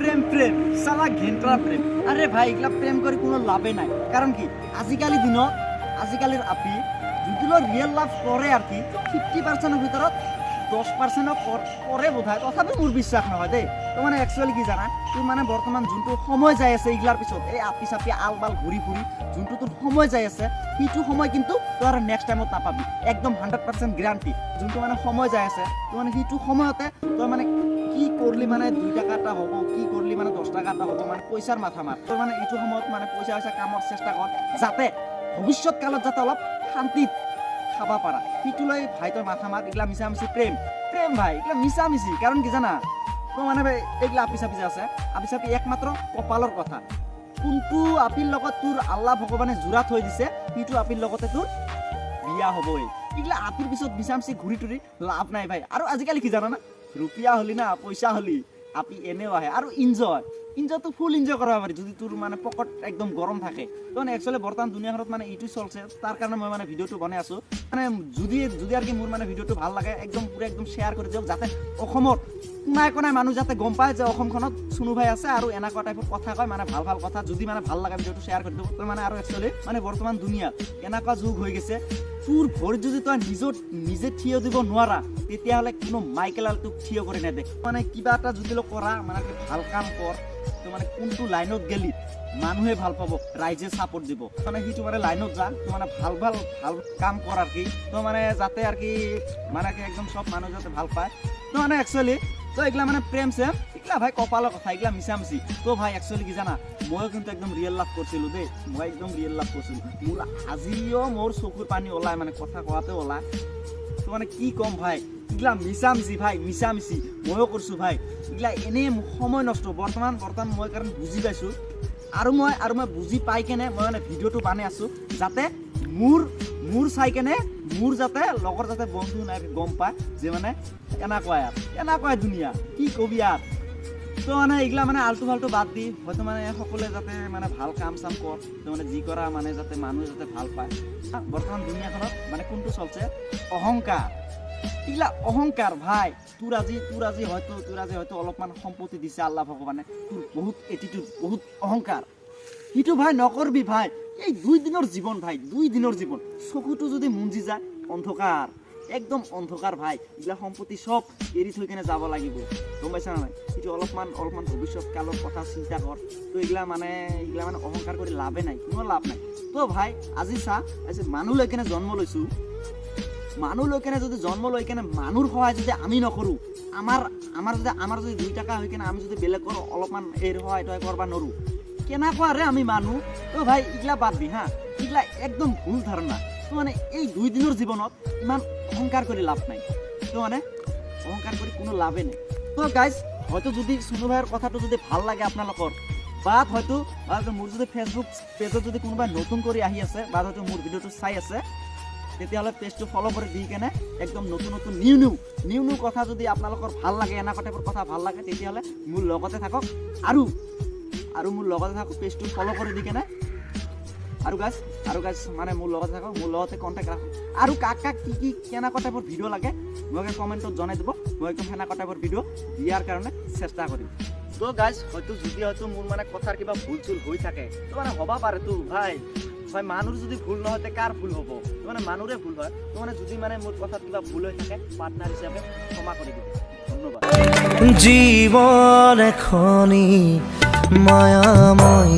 প্ৰেম প্ৰেম, চালা ঘেণ্টাৰ প্ৰেম। আৰে ভাই, এইগিলা প্ৰেম কৰি কোনো লাভে নাই। কাৰণ কি, আজিকালি দিনত আজিকালিৰ আপি যদি ৰিয়েল লাভ কৰে আৰু কি, 50%ৰ ভিতৰত 10%ও কৰে বোধহয়। তথাপি মোৰ বিশ্বাস নহয় দেই। তো মানে একচুৱেলি কি জানা, তোৰ মানে বৰ্তমান যোনটো সময় যাই আছে এইগিলাৰ পিছত, এই আপি চাপি আল বাল ঘূৰি ফুৰি যোনটো তোৰ সময় যাই আছে, সেইটো সময় কিন্তু তই আৰু নেক্সট টাইমত নাপাবি। একদম 100% গেৰাণ্টি। যোনটো মানে সময় যাই আছে, তো মানে সেইটো সময়তে তই মানে কি কৰিলি মানে 2 টকা এটা হ'ব, কি কৰিলি মানে 10 টকা এটা হ'ব, মানে পইচাৰ মাথা মাৰ। তই মানে এইটো সময়ত মানে পইচা পইচা কামৰ চেষ্টা কৰ, যাতে ভৱিষ্যত কালত যাতে অলপ শান্তিত খাব পাৰা। সেইটো লৈ ভাই তই মাথা মাৰ। এইগিলা মিছা মিছি প্ৰেম প্ৰেম ভাই, এইগিলা মিছা মিছি। কাৰণ কি জানা, তো মানে ভাই এইগিলা আপি চাপি যে আছে, আপি চাপি একমাত্ৰ কপালৰ কথা। কোনটো আপিৰ লগত তোৰ আল্লাহ ভগৱানে জোৰা থৈ দিছে, সেইটো আপিৰ লগতে তোৰ বিয়া হ'বই। এইগিলা আপিৰ পিছত মিছা মিছি ঘূৰি টুৰি লাভ নাই ভাই। আৰু আজিকালি কি জানা না, ৰূপীয়া হলি না, পইচা হলি আপি এনেও আহে। আৰু ইনজয়, ইনজয়টো ফুল ইনজয় কৰিব পাৰি, যদি তোৰ মানে পকেট একদম গৰম থাকে। তো মানে একচুৱেলি বৰ্তমান দুনীয়াখনত মানে এইটো চলছে, তাৰ কাৰণে মই মানে ভিডিঅ'টো বনাই আছোঁ। মানে যদি যদি আৰু কি মোৰ মানে ভিডিঅ'টো ভাল লাগে, একদম পুৰা একদম শ্বেয়াৰ কৰি দিয়ক, যাতে অসমত কোনাই কোনাই মানুহ যাতে গম পায় যে অসমখনত চুনু ভাই আছে আৰু এনেকুৱা টাইপৰ কথা কয়, মানে ভাল ভাল কথা। যদি মানে ভাল লাগে, ভিডিঅ'টো শ্বেয়াৰ কৰি দিব। তো মানে আৰু একচুৱেলি মানে বৰ্তমান দুনীয়াত এনেকুৱা যুগ হৈ গৈছে, তোৰ ভৰিত যদি তই নিজৰ নিজে থিয় দিব নোৱাৰা, তেতিয়াহ'লে কোনো মাইকেলাল তোক থিয় কৰি নেদে। মানে কিবা এটা যদি কৰা, মানে কি ভাল কাম কৰ, তো মানে কোনটো লাইনত গেলি মানুহে ভাল পাব, ৰাইজে ছাপোৰ্ট দিব, মানে সেইটো মানে লাইনত যা। তো মানে ভাল ভাল ভাল কাম কৰ আৰু কি, তো মানে যাতে আৰু কি মানে কি একদম চব মানুহ যাতে ভাল পায়। তো মানে একচুৱেলি তো এইগিলা মানে প্ৰেম চেম এইগিলা ভাই কপালৰ কথা, এইগিলা মিছামিছি। তো ভাই একচুৱেলি কি জানা, ময়ো কিন্তু একদম ৰিয়েল লাভ কৰিছিলোঁ দেই। মই একদম ৰিয়েল লাভ কৰিছিলোঁ। মোৰ আজিও মোৰ চকুৰ পানী ওলায়, মানে কথা কোৱাতে ওলায়। তো মানে কি ক'ম ভাই, এইগিলা মিছামিছি ভাই, মিছামিছি। ময়ো কৰিছোঁ ভাই এইগিলা, এনেই সময় নষ্ট। বৰ্তমান বৰ্তমান মই কাৰণ বুজি পাইছোঁ আৰু মই বুজি পাই কেনে মই মানে ভিডিঅ'টো বনাই আছোঁ, যাতে মোৰ মোৰ চাই কেনে মোৰ যাতে লগৰ যাতে বন্ধু নাই গম পায় যে মানে এনেকুৱাই আৰু এনেকুৱাই দুনীয়া, কি কবি আৰু। তো মানে এইগিলা মানে আল্টু ফাল্টু বাদ দি হয়তো মানে সকলোৱে যাতে মানে ভাল কাম চাম কৰ, তো মানে যি কৰা মানে যাতে মানুহে যাতে ভাল পায়। বৰ্তমান দুনীয়াখনত মানে কোনটো চলছে, অহংকাৰ। এইগিলা অহংকাৰ ভাই। তোৰ আজি হয়তো অলপমান সম্পত্তি দিছে আল্লাহ ভগৱানে, তোৰ বহুত এটিটিউড, বহুত অহংকাৰ, সেইটো ভাই নকৰবি ভাই। এই 2 দিনৰ জীৱন ভাই, 2 দিনৰ জীৱন। চকুটো যদি মুঞ্জি যায়, অন্ধকাৰ, একদম অন্ধকাৰ ভাই। এইগিলা সম্পত্তি চব এৰি থৈ কেনে যাব লাগিব, গম পাইছা নাই? সেইটো অলপমান অলপমান ভৱিষ্যত কালৰ কথা চিন্তা কৰ। তো এইগিলা মানে অহংকাৰ কৰি লাভে নাই, কোনো লাভ নাই। তো ভাই আজি চা, আজি মানুহ লৈ কেনে জন্ম লৈছোঁ, মানুহ লৈ কেনে যদি জন্ম লৈ কেনে মানুহৰ সহায় যদি আমি নকৰোঁ, আমাৰ আমাৰ যদি আমাৰ যদি 2 টকা হৈ কেনে আমি যদি বেলেগৰ অলপমান এই সহায় টহায় কৰিব নোৱাৰোঁ, কেনেকুৱা ৰে আমি মানুহ? তো ভাই এইগিলা বাদ দি হা, এইগিলা একদম ভুল ধাৰণা। তো মানে এই 2 দিনৰ জীৱনত ইমান অহংকাৰ কৰি লাভ নাই। তো মানে অহংকাৰ কৰি কোনো লাভেই নাই। তো গাইজ, হয়তো যদি চুনু ভাইৰ কথাটো যদি ভাল লাগে আপোনালোকৰ, বা হয়তো বা মোৰ যদি ফেচবুক পেজত যদি কোনোবাই নতুন কৰি আহি আছে বা হয়তো মোৰ ভিডিঅ'টো চাই আছে, তেতিয়াহ'লে পেজটো ফ'ল' কৰি দি কেনে একদম নতুন নতুন নিউ নিউ নিউ নিউ কথা যদি আপোনালোকৰ ভাল লাগে, এনেকুৱা টাইপৰ কথা ভাল লাগে, তেতিয়াহ'লে মোৰ লগতে থাকক আৰু আৰু মোৰ লগতে থাকক, পেজটো ফ'ল' কৰি দি কেনে। আৰু গাইজ, মানে মোৰ লগতে থাকক, মোৰ লগতে কণ্টেক্ট ৰাখক। আৰু কাক কাক কি কি কেনেকুৱা টাইপৰ ভিডিঅ' লাগে, মোক কমেণ্টত জনাই দিব। মই একদম সেনেকুৱা টাইপৰ ভিডিঅ' দিয়াৰ কাৰণে চেষ্টা কৰিম। তো গাইজ, হয়তো যদি হয়তো মোৰ মানে কথাৰ কিবা ভুল চুল হৈ থাকে, তো মানে হ'ব পাৰেতো ভাই। হয়, মানুহৰ যদি ভুল নহয় তে কাৰ ভুল হ'ব? তো মানে মানুহৰে ভুল হয়। তো মানে যদি মানে মোৰ কথাত কিবা ভুল হৈ থাকে, পাৰ্টনাৰ হিচাপে ক্ষমা কৰি দিব। ধন্যবাদ। জীৱন এখনি মায়াময়।